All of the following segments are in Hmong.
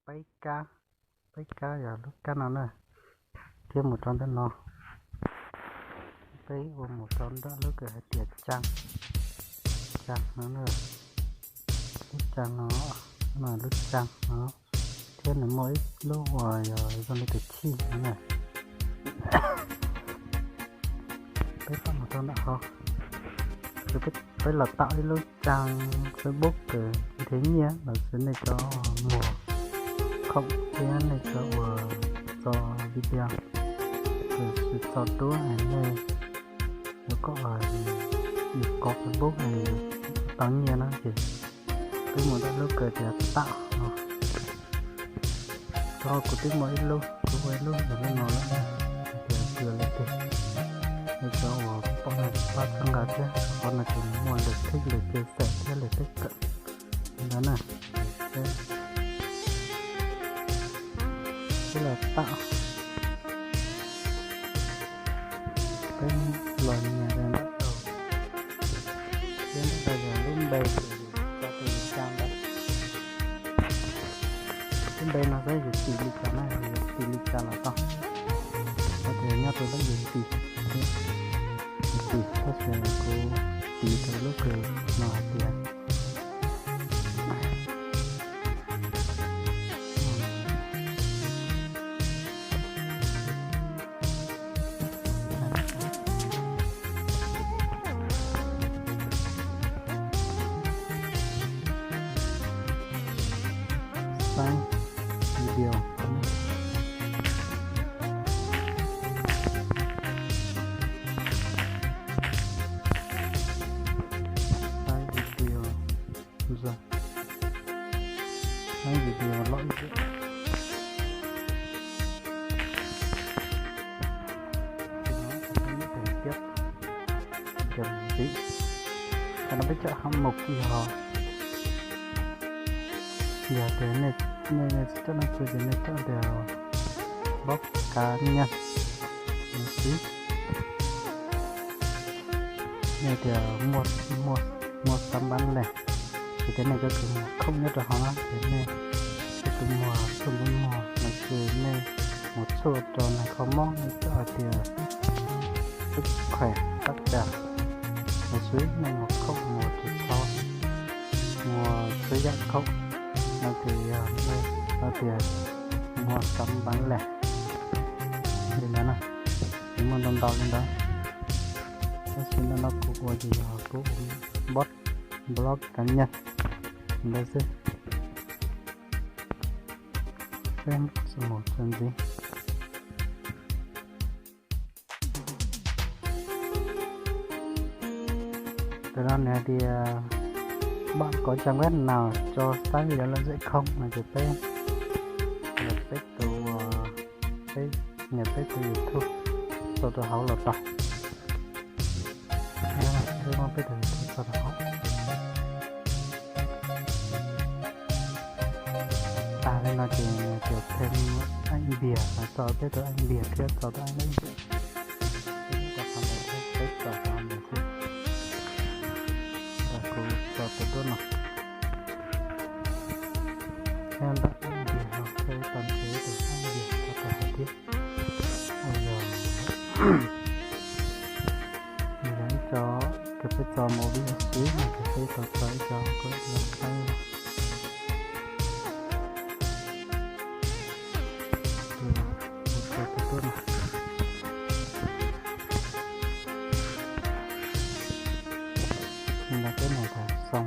peb kab, peb kab yog lub kab no na, thiab mus rau ntawm no, peb ua mus rau ntawm lub kws hais tias tsaa, tsaa no, lub tsaa no, no lub tsaa no, thiab nws muaj ib lub uas yog zoo li tus chij no na. Peb pab mus rau ntawm hov, peb los tau ib lub tsaa Facebook kws nrhiav nyiaj los sis nej cov muag khoom thiab nej cov uas tso video, los sis tso duab, nej yuav kom yus kov Facebook tau nyiaj na ces peb mus ntawm lub kws tias tau no. Tau, kuv twb muaj ib lub, kuv ua ib lub ntawm lub no lawm na, hais tias kuv yuav li twg, nej cov uas pom no pab txhawb nqa thiab, qhov no ces nws muaj lượt thích, lượt chia sẻ thiab lượt tiếp cận li ntawd na. Peb los tau, peb los nyias ntawm ntawm, peb ntawm yog lub npe, tso tus yus tsaa ntawd. Lub npe no saib yus tis li cas na, yus tis li cas los tau. Hos tias nyob rau lub yus tis, yus tis, tab sis kuv tis rau lub kws no hais tias saib video, saib video, saib video lom zem. Tab sis no peb coj hab mus kiag ho, yog tias nej tsis coj noj tsuag ces nej coj tias npob kav nyaj xwb. Nej tias mua sắm bán lẻ, ces tias nej cov kws muag khoom nyob rau hauv no ces nej cov kws muag tshuaj npua muag los sis nej muag tshuaj rau neeg kho mob, nej coj hais tias sub khuem tab cas los sis nej muag khoom muag ris tsho, muag txhua yam khoom no ces yog nej hais tias mua sắm bán lẻ li ntawd na, ces muaj ntau ntau li ntawd. Tab sis ntawm no kuv ua ces yog kuv ua npob, npob kav nyaj ntawd xwb. Peb mus txuas ntxiv. Tam no nws hais tias bạn có trang web nào cho style video lom zem không no ces peb, peb tus, peb, peb tus YouTube tso rau hauv los tau. Peb muab peb tus YouTube tso rau hauv. Tas li no ces nws tias thêm ảnh Việt, tso peb tus ảnh Việt thiab tso tus ảnh Việt. Peb tso qhov ntawd thiab, peb tso qhov ntawd thiab. Kuv tso tus duab no. Thiab ntawm ảnh Việt no, peb tso tus ảnh Việt tso rau hauv thiab. Ua yog yog ib co kws peb tso movie xwb no ces peb tau tso ib co kws yog saib. Ua tso tus duab no. Li no peb mus tau xoo.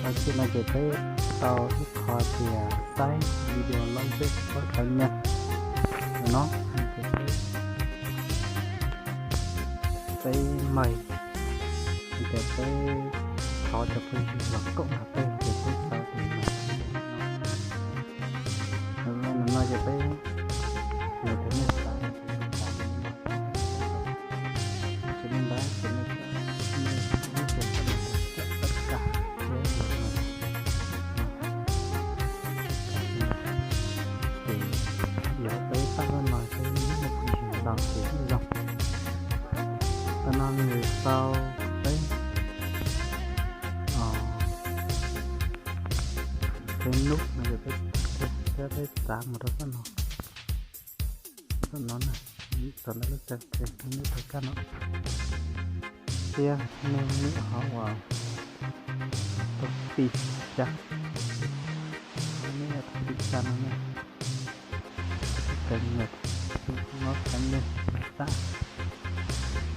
Tau txij no ces peb tau ib qho tias saib video lom zem pob khav nyaj no ces peb, peb mais, tias peb thov cov phooj ywg los koom nrog peb ces peb tau tus mais no. No ces peb, yog tias nej xav, tsis nej ntawd ces nej, nej ib txhia coj mus rau txhua txhua kab thiab. Ces yog peb pab lub no peb muaj phooj ywg ntau ces ib zaug. Tau no tau peb, peb nub no, peb, peb txav mus rau txoj no, txoj no na, txog ntawm lub tseem tseem nub tau kaj no, thiab nej nub hauv uas tau pis xya, nub tau pis xya no ne, teev nyuag, muab teev nyuag xab,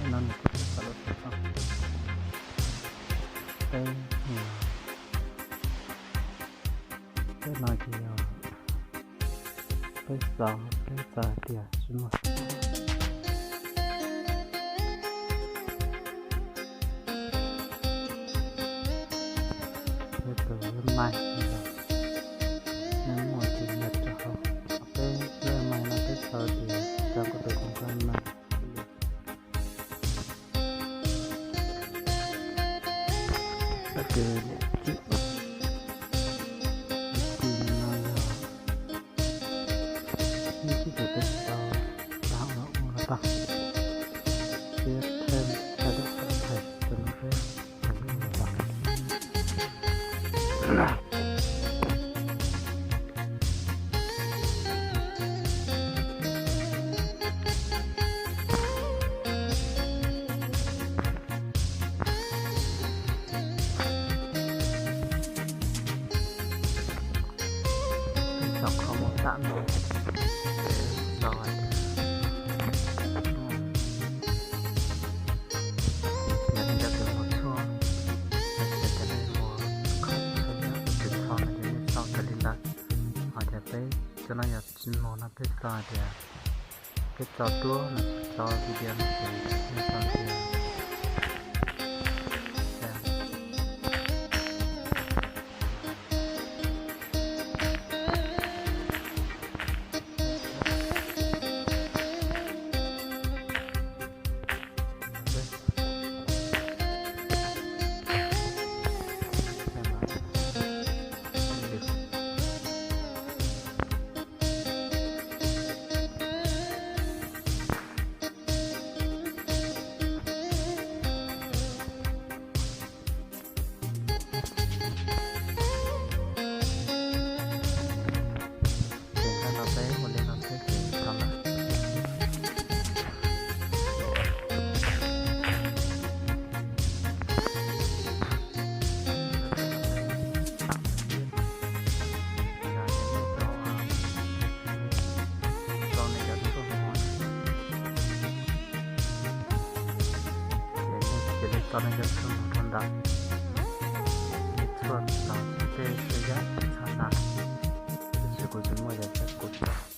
no nws kuj tsis tau los tau. Peb, peb no ces yog peb xaus, peb xav hais tias tsis muaj, peb tus lub mais, nej muaj ces nyiam rau hauv. Peb lub mais no peb xav tias rau kuv tus koom koj no. Ces niam tij, niam tij no yog ib txij ces peb tsis tau, tau los ua los tau, peb thaij, thaij rau thaij rau no peb tau los tau. Txog qhov muag tam no, txog hais tias yog nej cov tus muag tshuaj, nej cov nej muag khoom tshuaj nyob tsis txhob no ces nej xaus raws li ntawd. Ho tias peb cov no yog tsis muag no peb xav hais tias peb tso duab no, tso video no ces nej xav tias Ces nyob no peb ua li no xwb ces tau na. Tau nej cov tshuaj no, ces nej tau nej cov tshuaj no rau ntawd. Nej tshuaj los tej xwb yog tsis txhob na, tiam sis kuv tsis muaj yog thiab kuv tso.